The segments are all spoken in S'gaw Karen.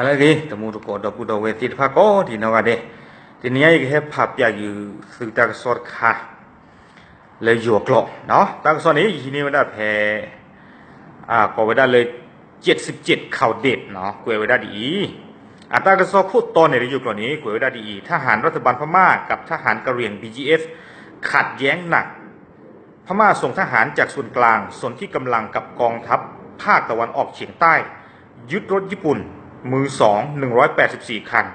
ဂ့ၤ တမူတကိး ဒီပုၢ်ဒီဝဲၢ်သ့ၣ်တဖၣ်ကိးဒံးနီၢ်ဂၤဒဲး, တနံၤညါအံၤ ယကဟဲဖးပၠးယုာ်သုတၢ်ကစီၣ်တခါ လၢယိၤအကျိာ်, တၢ်ကစီၣ်န့ၣ် ယဟံးန့ၢ်ဝဲဒၣ်ဖဲ ကိးဝဲဒၣ်လၢ เจ็ดสิบเจ็ด ข่าวเด็ด ကွဲးဝဲဒၣ်ဒ်အံၤ, အတၢ်ကစီၣ်ခိၣ်တီန့ၣ် လၢယိၤအကျိာ်န့ၣ် ကွဲးဝဲဒၣ်ဒ်အံၤ, ทหารรัฐบาลพม่ากับทหารกะเหรี่ยง บีจีเอฟ ขัดแย้งหนัก พม่าส่งทหารจากส่วนกลางสนธิกำลังกับกองทัพภาคตะวันออกเฉียงใต้ ยึดรถญี่ปุ่น มือสอง หนึ่งร้อยแปดสิบสี่ คัน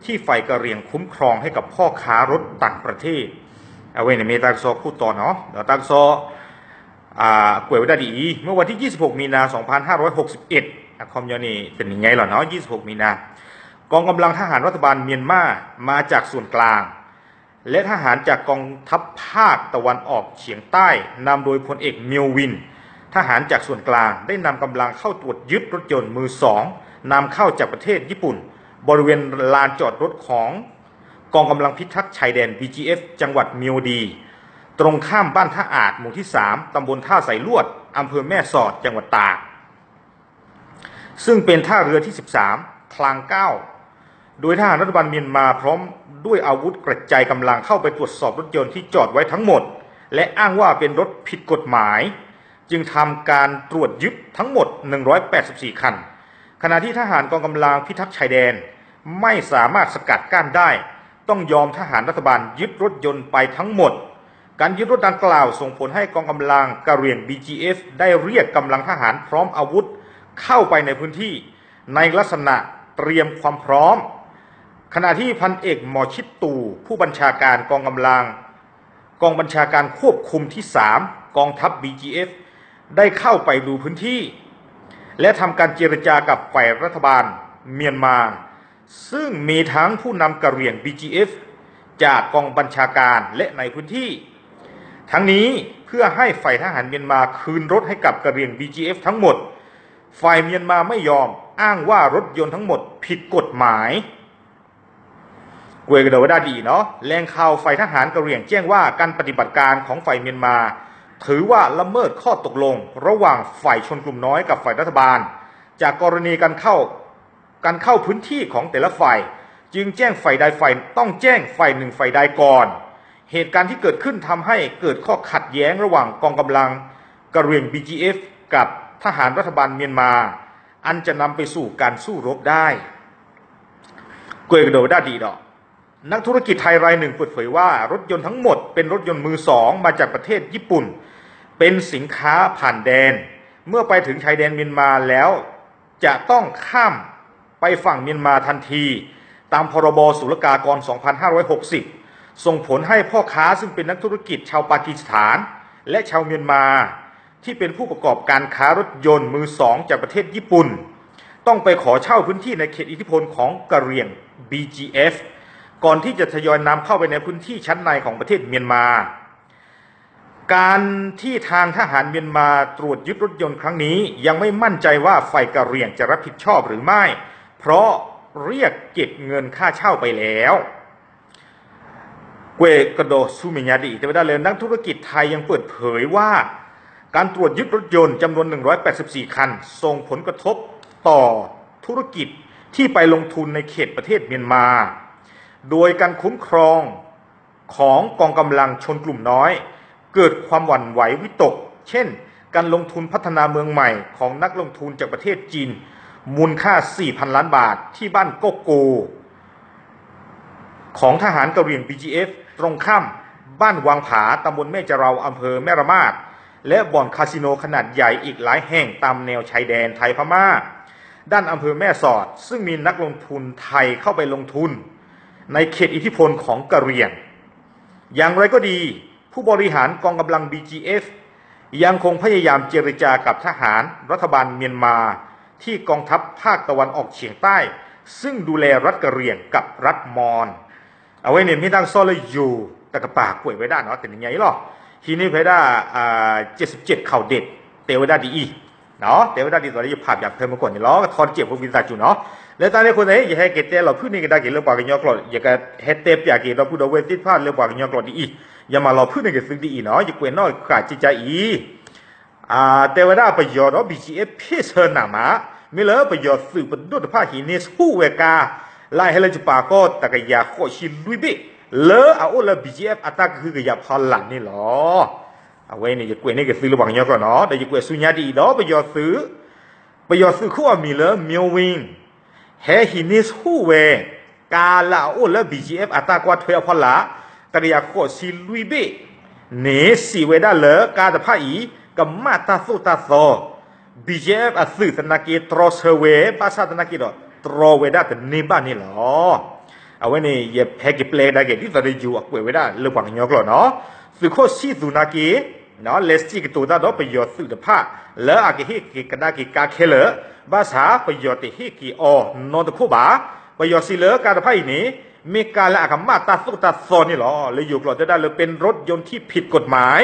ที่ฝ่ายกะเหรี่ยงคุ้มครองให้กับพ่อค้ารถต่างประเทศ အဝဲန့ၣ်မ့ၢ်တၢ်ကစီၣ်ခိၣ်တီနီၤ, ဒီးတၢ်ကစီၣ် ကွဲးဝဲဒၣ်ဒ်အံၤ, เมื่อวันที่ ยี่สิบหก มีนา สองพันห้าร้อยหกสิบเอ็ด အခီပညီန့ၣ် တနံၤညါအံၤလီၤနီၤ, ยี่สิบหก มีนา กองกำลังทหารรัฐบาลเมียนมามาจากส่วนกลาง และทหารจากกองทัพภาคตะวันออกเฉียงใต้นำโดยพลเอกเมียววิน ทหารจากส่วนกลางได้นำกำลังเข้าตรวจยึดรถยนต์มือสองนำเข้าจากประเทศญี่ปุ่นบริเวณลานจอดรถของกองกำลังพิทักษ์ชายแดน บีจีเอฟ จังหวัดเมียวดี ตรงข้ามบ้านท่าอาด หมู่ที่สาม ตำบลท่าสายลวด อำเภอแม่สอด จังหวัดตาก ซึ่งเป็นท่าเรือที่ สิบสาม คลัง เก้า โดยทหารรัฐบาลเมียนมาพร้อมด้วยอาวุธกระจายกำลังเข้าไปตรวจสอบรถยนต์ที่จอดไว้ทั้งหมด และอ้างว่าเป็นรถผิดกฎหมาย จึงทำการตรวจยึดทั้งหมด หนึ่งร้อยแปดสิบสี่ คัน ขณะที่ทหารกองกำลังพิทักษ์ชายแดนไม่สามารถสกัดกั้นได้ ต้องยอมทหารรัฐบาลยึดรถยนต์ไปทั้งหมด การยึดรถดังกล่าวส่งผลให้กองกำลังกะเหรี่ยง บีจีเอฟ ได้เรียกกำลังทหารพร้อมอาวุธเข้าไปในพื้นที่ในลักษณะเตรียมความพร้อม ขณะที่พันเอกหมอชิดตู่ ผู้บัญชาการกองกำลัง กองบัญชาการควบคุมที่ สาม กองทัพ บีจีเอฟ ได้เข้าไปดูพื้นที่ และทำการเจรจากับฝ่ายรัฐบาลเมียนมา ซึ่งมีทั้งผู้นำกะเหรี่ยง บีจีเอฟ จากกองบัญชาการและในพื้นที่ ทั้งนี้เพื่อให้ฝ่ายทหารเมียนมาคืนรถให้กับกะเหรี่ยง บีจีเอฟ ทั้งหมด ฝ่ายเมียนมาไม่ยอม อ้างว่ารถยนต์ทั้งหมดผิดกฎหมาย ကွဲးကဒီးဝဲဒၣ်ဒ်အံၤနီၤ, แหล่งข่าวฝ่ายทหารกะเหรี่ยงแจ้งว่าการปฏิบัติการของฝ่ายเมียนมาถือว่าละเมิดข้อตกลงระหว่างฝ่ายชนกลุ่มน้อยกับฝ่ายรัฐบาล จากกรณีการเข้า การเข้าพื้นที่ของแต่ละฝ่าย จึงแจ้งฝ่ายใดฝ่าย ต้องแจ้งฝ่ายหนึ่งฝ่ายใดก่อน เหตุการณ์ที่เกิดขึ้นทำให้เกิดข้อขัดแย้งระหว่างกองกำลังกะเหรี่ยง บีจีเอฟ กับทหารรัฐบาลเมียนมา อันจะนำไปสู่การสู้รบได้ ကွဲးကဒီးဝဲဒၣ်ဒ်အံၤဒီး นักธุรกิจไทยรายหนึ่งเปิดเผยว่ารถยนต์ทั้งหมดเป็นรถยนต์มือสองมาจากประเทศญี่ปุ่น เป็นสินค้าผ่านแดน เมื่อไปถึงชายแดนเมียนมาแล้วจะต้องข้ามไปฝั่งเมียนมาทันที ตามพรบศุลกากร สองพันห้าร้อยหกสิบ ส่งผลให้พ่อค้าซึ่งเป็นนักธุรกิจชาวปากีสถาน และชาวเมียนมา ที่เป็นผู้ประกอบการค้ารถยนต์มือสองจากประเทศญี่ปุ่น ต้องไปขอเช่าพื้นที่ในเขตอิทธิพลของกะเหรี่ยง บีจีเอฟ ก่อนที่จะทยอยนำเข้าไปในพื้นที่ชั้นในของประเทศเมียนมา การที่ทางทหารเมียนมาตรวจยึดรถยนต์ครั้งนี้ ยังไม่มั่นใจว่าฝ่ายกะเหรี่ยงจะรับผิดชอบหรือไม่ เพราะเรียกเก็บเงินค่าเช่าไปแล้ว ကွဲးကဒီးဆူမဲာ်ညါဒ်အံၤ တဲဝဲဒၣ်လၢ นักธุรกิจไทยยังเปิดเผยว่า การตรวจยึดรถยนต์จำนวน หนึ่งร้อยแปดสิบสี่ คัน ส่งผลกระทบต่อธุรกิจที่ไปลงทุนในเขตประเทศเมียนมา โดยการคุ้มครองของกองกำลังชนกลุ่มน้อย เกิดความหวั่นไหววิตก เช่น การลงทุนพัฒนาเมืองใหม่ของนักลงทุนจากประเทศจีน มูลค่า สี่พัน ล้านบาท ที่บ้านโกโก ของทหารกะเหรี่ยง บีจีเอฟ ตรงข้ามบ้านวังผา ตำบลแม่จาราว อำเภอแม่ระมาด และบ่อนคาสิโนขนาดใหญ่อีกหลายแห่งตามแนวชายแดนไทยพม่า ด้านอำเภอแม่สอด ซึ่งมีนักลงทุนไทยเข้าไปลงทุนในเขตอิทธิพลของกะเหรี่ยง อย่างไรก็ดี ผู้บริหารกองกำลัง บีจีเอฟ ยังคงพยายามเจรจากับทหารรัฐบาลเมียนมา ที่กองทัพภาคตะวันออกเฉียงใต้ ซึ่งดูแลรัฐกะเหรี่ยงกับรัฐมอญ အဝဲန့ၣ်မ့ၢ်တၢ်ကစီၣ်လၢယိၤတကပၤကွဲးဝဲဒၣ်နီၤ တနံၤညါအံၤလီၤ. ဟံးန့ၢ်ဖဲဒၣ် เจ็ดสิบเจ็ด ข่าวเด็ด တဲဝဲဒၣ်ဒ်အံၤ, တဲဝဲဒၣ်ဒ်သိးလၢယဖးပၠးဖဲမုၢ်ကီၢ်န့ၣ်လီၤ. ကထီတစဲးဖိဝံသးစူၤနီၤ. လၢတၢ်န့ၣ်အဃိသတး ယဟဲက့ၤတဲလီၤဖုၣ်န့ၢ်ကဒါက့ၤလၢပှၤကညီကျိာ်, ယကဟဲတဲပၠးက့ၤဒီပုၢ်ဒီဝဲၢ်သ့ၣ်တဖၣ် လၢပှၤကညီကျိာ်ဒ်အံၤ, ယမၤလီၤဖုၣ်န့ၢ်က့ၤသုဒ်အံၤနီၤ, ယကွဲးနီၣ်ဃာ်ကကါအံၤ တဲဝဲဒၣ်ပယီၤဒီး ဘီၣ်ကၠံၣ်အ့ ဖ့ၣ်ဆၢနးမး, မ့ၢ်လၢပယီၤသုးပဒိၣ်တဖၣ်ဟံးန့ၢ်ဆူၣ်ဝဲကါ လၢအဟဲလၢယပၤကီၢ်တကယၤဃိးဆံလွံၢ်ဘ့ၣ် လၢအအိၣ်လၢ ဘီၣ်ကၠံအ့ၣ်အ့ၣ် အတၢ်ကဟုကယာ်ဖီလာ်န့ၣ်လီၤ. အဝဲန့ၣ် ယကွဲးန့ၢ်က့ၤသုလၢပှၤကညီကျိာ်နီၤ, ဒီးယကွဲးဆူညါဒ်အံၤဒီး ပယီၤသုး ပယီၤသုးခိၣ်အမံၤလၢ မျိုးဝင်း ဟဲဟံးန့ၢ်ဆူၣ်ဝဲ ကါလၢအအိၣ်လၢ ဘီၣ်ကၠံအ့ၣ်အ့ၣ် အတၢ်ကွၢ်ထွဲအဖီလာ် တကယၤဃိးဆံလွံၢ်ဘ့ၣ်န့ၣ် စံးဝဲဒၣ်လၢကါတဖၣ်အံၤ ကမၣ်တၢ်သိၣ်တၢ်သီ, ဘီၣ်ကၠံအ့ၣ်အ့ၣ် အသုးသနာ်က့ တြီဆၢဝဲ ဘၣ်ဆၣ်သနာ်က့ဒီး တြီဝဲဒၣ်တန့ၢ်ဘၣ်န့ၣ်လီၤ. အဝဲန့ၣ် ယဟဲက့ၤပျဲကဒါက့ၤ ဒ်သိးဒီးယိၤအကွဲးဝဲဒၣ်လၢပှၤကညီကျိာ်နီၤ, သုးခိၣ်ဆံၣ်သူနာ်က့ လဲၤစံၣ်ကတိၤတၢ်ဒီးပယီၤသုးတဖၣ် လၢအကဟ့ၣ်က့ၤကဒါက့ၤကါခဲလၢာ်, ဘၣ်ဆၣ်ပယီၤတဟ့ၣ်က့ၤအီၤနီတခိၣ်ဘၣ်. ပယီၤစံးလၢကါတဖၣ်အံၤန့ၣ် မ့ၢ်ကါလၢအကမၣ်တၢ်သိၣ်တၢ်သီန့ၣ်လီၤ. လၢယိၤကျိာ်တဲဝဲဒၣ်လၢ เป็นรถยนต์ที่ผิดกฎหมาย.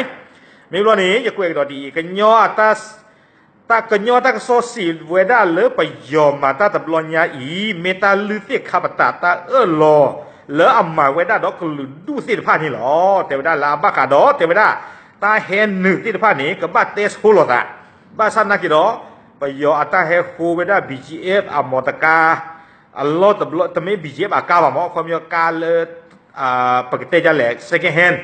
မ့ၢ်ဘျီန့ၣ် ယကွဲးကဒီးဒ်အံၤ ကညီ တၢ်ကညီတၢ်ကစီၣ်စံးဝဲဒၣ်လၢပယီၤမၤတၢ်တဘျီညါအံၤ မ့ၢ်တၢ်လုၢ်သ့ၣ်ခါပတာ်တၢ်အၢၣ်လီၤ လၢအမၤဝဲဒၣ်ဒီးကလုာ်ဒူၣ်သ့ၣ်တဖၣ်န့ၣ်လီၤ. တဲဝဲဒၣ်လၢအဘၣ်ဃးဒီး တဲဝဲဒၣ် တၢ်ဟဲနုာ်သ့ၣ်တဖၣ်န့ၣ် ကဘၣ်တဲဆိလီၤသး, ဘၣ်ဆၣ်သနာ်က့ဒီး ပယီၤအတၢ်ဟဲဃိဝဲဒၣ် ဘီၣ်ကၠံအ့ၣ်အ့ၣ် အမီၢ်တကါ အလီၢ်တဘျီ တမ့ၢ် ဘီၣ်ကၠံအ့ၣ်အ့ၣ် အကါဘၣ်မး အခီပညီကါလၢ ပကတဲဒ်လဲၣ် second hand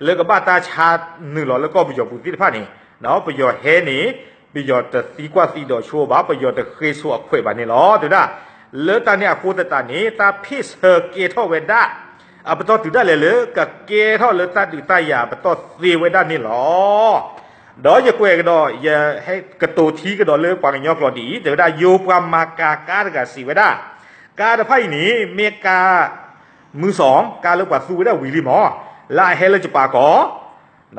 လၢကဘၣ်တၢ်ဆါနုာ်လီၤလၢကီၢ်ပယီၤပူၤသ့ၣ်တဖၣ်န့ၣ် ပယီၤဟဲန့ၣ် ပယီၤတသံကွၢ်သံဒိးဆိဘၣ်, ပယီၤတဃ့ဆိအခွဲးဘၣ်န့ၣ်လီၤ. တဲဝဲဒၣ် လၢတၢ်န့ၣ်အဃိသတးန့ၣ် တၢ်ဖ့ၣ်ဆၢကဲထီၣ်ဝဲဒၣ် အပတီၢ်တုၤဒၣ်လဲာ်လၢ ကကဲထီၣ်လၢတၢ်ဒုးတၢ်ယၤပတီၢ်သ့ဝဲဒၣ်န့ၣ်လီၤ. ဒီးယကွဲးကဒီး ယဟဲကတိၤထံကဒီးလၢပှၤကညီကျိာ်ဒ်အံၤ တဲဝဲဒၣ် ယိၤပှၤမၤကၤကါတဂၤစံးဝဲဒၣ် ကါတဖၣ်အံၤန့ၣ် မ့ၢ်ကါ มือสอง ကါလၢပှၤသူဝဲဒၣ်ဝံၤလံမး လၢအဟဲလၢယပၤကီၢ်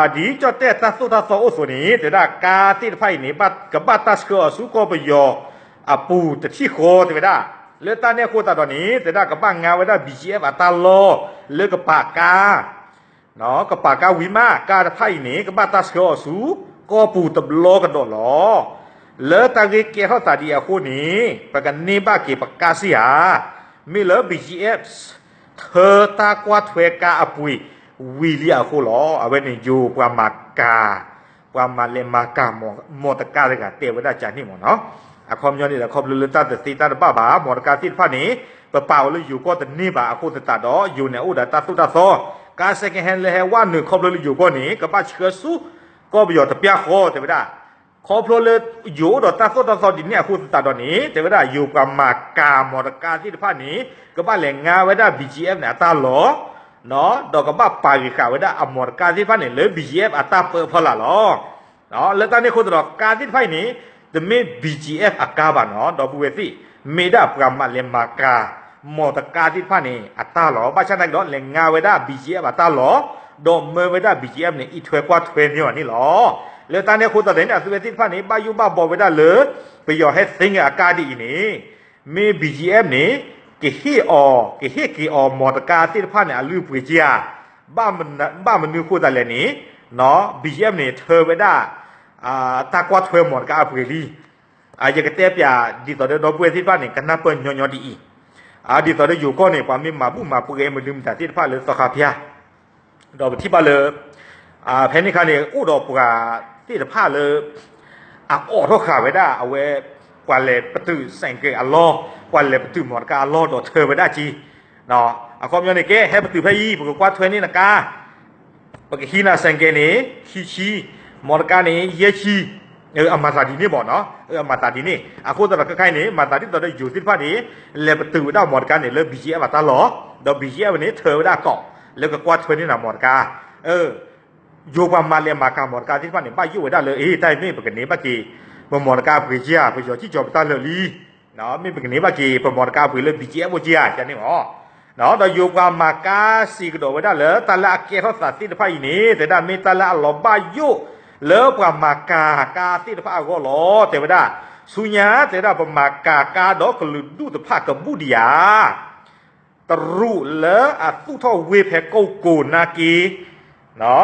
ဒ်ကၠီၣ်တဲၣ်တၢ်သိၣ်တၢ်သီအိၣ်အသိးန့ၣ် တဲဝဲဒၣ် ကါသ့ၣ်တဖၣ်အံၤန့ၣ် ကဘၣ်တၢ်ဆှၢအီၤဆူကီၢ်ပယီၤအပူၤတထံၣ်ဃီ တဲဝဲဒၣ်. လၢတၢ်န့ၣ်အဃိသတးဒီးန့ၣ် တဲဝဲဒၣ် ကဘၣ်ငါဝဲဒၣ် ဘီၣ်ကၠံအ့ၣ်အ့ၣ် အတၢ်လီၢ် လၢကပာ်ကါ ကပာ်ကါဝံၤမး ကါတဖၣ်အံၤန့ၣ် ကဘၣ်တၢ်ဆှၢအီၤဆူ ကီၢ်ပူၤတဘျီကဒီးလီၤ. လၢတၢ်ဂ့ၢ်ကဲထီၣ်သးဒ်အံၤအဃိန့ၣ် ပကန့ၢ်ဘၣ်က့ၤပကါစ့ၢ်ဧါ. မ့ၢ်လၢ ဘီၣ်ကၠံအ့ၣ်အ့ၣ် ထၢတၢ်ကွၢ်ထွဲကါအပှ့ၤဝံၤလံအဃိလီၤ. အဝဲန့ၣ်ယိၤပှၤမၤကၤ ပှၤမၤလဲၤမၤကၤမီၢ်တကါတဂၤတဲဝဲဒၣ်ကန့ၣ်မးနီၤ. အခီပညီန့ၣ်ဒီး ခီဖျိလၢတၢ်တသ့တၢ်တဘၣ်ဘၣ် မီၢ်တကါသ့ၣ်တဖၣ်န့ၣ် ပပာ်အီၤလၢယိၤကီၢ်တန့ၢ်ဘၣ်အဃိသတးဒီး ယိၤန့ၣ်အိၣ်ဒီးတၢ်သိၣ်တၢ်သီ ကါ second hand လၢဟဲဝဲနုာ်ခီဖျိလၢယိၤကီၢ်န့ၣ် ကဘၣ်ဆှၢဆူ ကီၢ်ပယီၤတပျၢ်ဃီ တဲဝဲဒၣ်. ခီဖျိလၢယိၤအိၣ်ဒီးတၢ်သိၣ်တၢ်သီဒ်န့ၣ်အဃိသတးဒီးန့ၣ် တဲဝဲဒၣ် ယိၤပှၤမၤကၤမီၢ်တကါသ့ၣ်တဖၣ်န့ၣ် ကဘၣ်လဲၤငါဝဲဒၣ် ဘီၣ်ကၠံအ့ၣ်အ့ၣ် န့ၣ် အတၢ်လီၢ် ဒီးကဘၣ်ပာ်ဂ့ၤဃာ်ဝဲဒၣ်အမီၢ်တကါသ့ၣ်တဖၣ်န့ၣ် လၢ ဘီၣ်ကၠံအ့ၣ်အ့ၣ် အတၢ်ပၢအဖီလာ်လီၤ. လၢတၢ်န့ၣ်အဃိသတးဒီး ကါသ့ၣ်တဖၣ်အံၤန့ၣ် တမ့ၢ် ဘီၣ်ကၠံအ့ၣ်အ့ၣ် အကါဘၣ်နီၤ ဒီပုၢ်ဝဲၢ်သ့ၣ်, မ့ၢ်ဒၣ်ပှၤမၤလဲၤမၤကၤ မီၢ်တကါသ့ၣ်တဖၣ်န့ၣ် အတၢ်လီၢ်, ဘၣ်ဆၣ်သနာ်က့ဒီး လဲၤငါဝဲဒၣ် ဘီၣ်ကၠံအ့ၣ်အ့ၣ် အတၢ်လီၢ်, ဒီးမၢဝဲဒၣ် ဘီၣ်ကၠံအ့ၣ်အ့ၣ် န့ၣ် အံးထွဲကွၢ်ထွဲန့ၢ်အီၤန့ၣ်လီၤ. လၢတၢ်န့ၣ်အဃိသတးန့ၣ် အသုဝဲသ့ၣ်တဖၣ်န့ၣ် ဘၣ်ယိၣ်ဘၣ်ဘီဝဲဒၣ်လၢ ပယီၤဟဲသ့ၣ်ညါအကါဒ်အံၤန့ၣ် မ့ၢ် ဘီၣ်ကၠံအ့ၣ်အ့ၣ် န့ၣ် ကဟ့ၣ်အီၤ ကဟ့ၣ်က့ၤအီၤ မီၢ်တကါသ့ၣ်တဖၣ်န့ၣ် အလုၢ်အပှ့ၤက့ဧါ, ဘၣ်မနုၤအဃိသတးလဲၣ်န့ၣ် ဘီၣ်ကၠံအ့ၣ်အ့ၣ် န့ၣ် ထၢဝဲဒၣ် တၢ်ကွၢ်ထွဲမီၢ်တကါအပှ့ၤလံ. ယကတဲပၠးဒ်သိးဒီး ဒီပုၢ်ဝဲၢ်သ့ၣ်တဖၣ်န့ၣ် ကနၢ်ပၢၢ်ညီညီဒ်အံၤ, ဒ်သိးဒီးယိၤကီၢ်န့ၣ် ပှၤမ့ၢ်မၤဘူၣ်မၤပှဲၤမနုၤမတၤသ့ၣ်တဖၣ်လၢသီခါဖၠါ ဒီးပထံၣ်ဘၣ်လၢ ဖဲန့ၣ်အခါန့ၣ် အိၣ်ဒီးပှၤသ့ၣ်တဖၣ်လၢ အအိးထီၣ်ဃာ်ဝဲဒၣ်အဝဲ ပှၤလဲၤပတုာ်စဲၣ်ကဲၤအလီၢ်, ပှၤလဲၤပတုာ်မီၢ်တကါအလီၢ်ဒီးထၢဝဲဒၣ်က့. အခီပညီန့ၣ် ကဲ ဟဲပတုာ်ဖဲအံၤ ပကကွၢ်ထွဲန့ၢ်နကါ, ပကဟံးနၤစဲၣ်ကဲၤန့ၣ် ခံဆံ, မီၢ်တကါန့ၣ် ယဲၢ်ဆံ, အမၤသးဒ်န့ၣ်မးနီၤ, အမၤသးဒ်န့ၣ် အဃိသတးဒီးခဲခါအံၤန့ၣ် မၤသးဒ်သိးဒီးယိၤသ့ၣ်တဖၣ်န့ၣ် လဲၤပတုာ်ဝဲဒၣ်မီၢ်တကါန့ၣ် လၢ ဘီၣ်ကၠံအ့ၣ်အ့ၣ် အတၢ်လီၢ်, ဒီး ဘီၣ်ကၠံအ့ၣ်အ့ၣ် န့ၣ် ထၢဝဲဒၣ်ကီး လၢကကွၢ်ထွဲန့ၢ်နၤမီၢ်တကါ ယိၤပှၤမၤလဲၤမၤကၤမီၢ်တကါသ့ၣ်တဖၣ်န့ၣ် ဘၣ်ယိၣ်ဝဲဒၣ်လၢ အ့ တၢ်အံၤမ့ၢ်ပကန့ၢ်ဘၣ်က့ၤ ပမီၢ်တကါအပှ့ၤက့ဧါ, ပယီၤစံၣ်ကၠီၤပတၢ်လၢာ်လံ, မ့ၢ်ပကန့ၢ်ဘၣ်က့ၤ ပမီၢ်တကါအပှ့ၤလၢ ဘီၣ်ကၠံအ့ၣ်အ့ၣ် အိၣ်က့ဧါ ကန့ၣ်မး. ဒီးယိၤပှၤမၤကၤစံးကဒီးဝဲဒၣ်လၢ တၢ်လၢအကဲထီၣ်သးသ့ၣ်တဖၣ်အံၤန့ၣ် တဲဝဲဒၣ်မ့ၢ်တၢ်လၢအလီၤဘၣ်ယိၣ်လၢပှၤမၤကၤကါသ့ၣ်တဖၣ်အဂီၢ်လီၤ. တဲဝဲဒၣ် ဆူညါ တဲဝဲဒၣ် ပမၤကၤကါဒီးကလုာ်ဒူၣ်တဖၣ်ကဘူၣ်ဒံးဧါ တရူးလၢအသူၣ်ထီၣ်ဝ့ၢ်ဖဲကိၣ်ကိၤနာ်က့,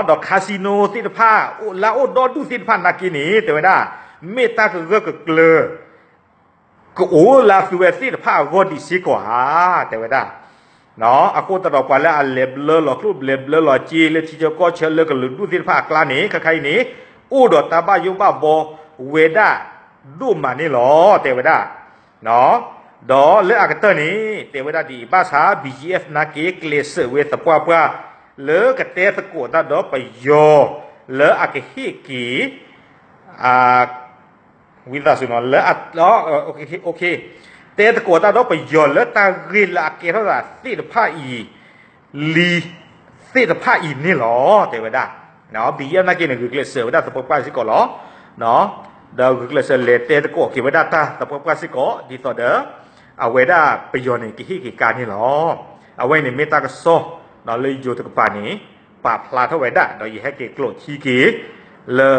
ဒီး casino သ့ၣ်တဖၣ် လၢအအိၣ်ဒီဒူၣ်သ့ၣ်တဖၣ်နာ်က့န့ၣ် တဲဝဲဒၣ် မ့ၢ်တၢ်ကဂၢၢ်ကကျၢၤ ကအိၣ်လၢအသုဝဲသ့ၣ်တဖၣ်အဂီၢ်ဒံးစ့ၢ်ကီးဧါ, တဲဝဲဒၣ်. အဃိသတးဒီးပှၤလၢအလဲၤဘျၢလီၤကျိၣ်လဲၤဘျၢလီၤစ့လၢထံဆၢကီၢ်ဆၢလၢကလုာ်ဒူၣ်သ့ၣ်တဖၣ်အကျါန့ၣ် ခဲခါအံၤန့ၣ် အိၣ်ဒီးတၢ်ဘၣ်ယိၣ်ဘၣ်ဘီဝဲဒၣ် ဒိၣ်မးန့ၣ်လီၤ တဲဝဲဒၣ်. ဒီးလၢအကတၢၢ်န့ၣ် တဲဝဲဒၣ်ဒ်အံၤ ဘၣ်ဆၣ် ဘံၣ်ယံၣ်အဲၣ်ဖ် နာ်က့ ကျဲးစၢးဝဲသပှၢ်ပှၢ် လၢကတဲသကိးတၢ်ဒီးပယီၤ လၢအကဟ့ၣ်က့ၤ ဝံသးစူၤနီၤ လၢ တဲသကိးတၢ်ဒီးပယီၤ လၢတၢ်ဂ့ၢ်လၢအကဲထီၣ်သးသ့ၣ်တဖၣ်အံၤ လံ သ့ၣ်တဖၣ်အံၤန့ၣ်လီၤ တဲဝဲဒၣ်. ဘံၣ်ယံၣ်အဲၣ်ဖ် နာ်က့န့ၣ် ဂုာ်ကျဲးစၢးဝဲဒၣ်သပှၢ်ပှၢ်စ့ၢ်ကီးလီၤ. ဒီးဂုာ်ကျဲးစၢးလဲၤတဲသကိးက့ၤဝဲဒၣ်တၢ်သပှၢ်ပှၢ်စ့ၢ်ကီး ဒ်သိးဒီး အဝဲဒၣ်ပယီၤန့ၣ် ကဟ့ၣ်က့ၤကါန့ၣ်လီၤ. အဝဲအံၤန့ၣ်မ့ၢ်တၢ်ကစီၣ် လၢယိၤတကပၤန့ၣ် ပာ်ဖျါထီၣ်ဝဲဒၣ် ဒီးယဟဲက့ၤကျိးထံက့ၤ လၢ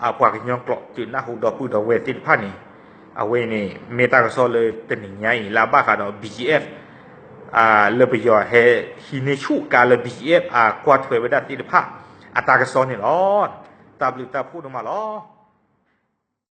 အပှၤကညီကျိာ် တုၤနၢ်ဟူဒီပုၢ်ဒီဝဲၢ်သ့ၣ်တဖၣ်န့ၣ် အဝဲအံၤန့ၣ် မ့ၢ်တၢ်ကစီၣ်လၢတနံၤညါအံၤ လၢအဘၣ်ဃးဒီး ဘံၣ်ယံၣ်အဲၣ်ဖ် လၢပယီၤဟဲဟံးန့ၢ်ဆူၣ်ကါလၢ ဘံၣ်ယံၣ်အဲၣ်ဖ် အကွၢ်ထွဲဝဲဒၣ်သ့ၣ်တဖၣ် အတၢ်ကစီၣ်န့ၣ်လီၤ. တၢ်ဘျုးတၢ်ဖှိၣ်ဒိၣ်မးလီၤ.